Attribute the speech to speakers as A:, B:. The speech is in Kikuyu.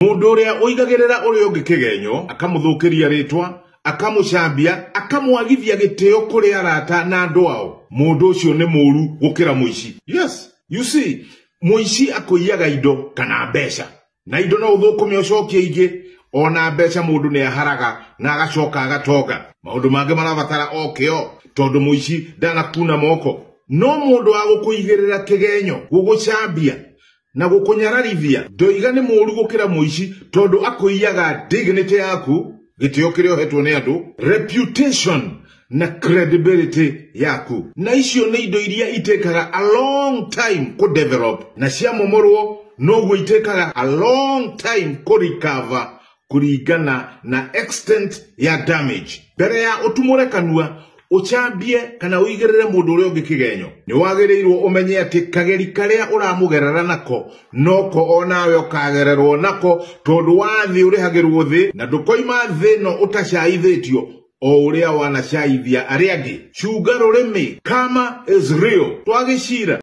A: Mũndũ ũrĩa ũigagĩrĩra ũrĩa ũngĩ kĩgenyo, akamũthũkĩria rĩtwa, akamũcambia, akamwagithia gĩtĩo kũrĩ arata na andũ ao, mũndũ ũcio nĩ mũru gũkĩra mũici. Yes, you see, mũici akũiyaga indo kana mbeca, na indo no ũthũkũme ũcokie ingĩ, ona mbeca mũndũ nĩ aharaga na agacoka agatonga. Maũndũ mangĩ marabatara o kĩo, tondũ mũici ndanakuna moko. No mũndũ wa gũkũigĩrĩra kĩgenyo, gũgũcambia na gũkũnyararithia, ndoiga nĩ mũru gũkĩra mũici, tondũ akũiyaga dignity yaku, gĩtĩo kĩrĩa ũhetwo nĩ andũ, reputation na credibility yaku. Na icio nĩ indo iria itĩkaga a long time kũ develop, na ciamomorwo noguo itĩkaga a long time kũ recover kũringana na extent ya damage. Mbere ya ũtumũre kanua ũcambie kana ũigĩrĩre mũndũ ũrĩa ũngĩ kĩgenyo, nĩ wagĩrĩirwo ũmenye atĩ kageri karĩa ũramũgerera nako noko onawe ũkagererwo nako, tondũ wa thĩ ũrĩhagĩrwo thĩ, na ndũkoima thĩ no ũtacaithĩtio o ũrĩa wanacaithia arĩa angĩ. Cunga rũrĩmĩ, karma is real. Twagĩcira.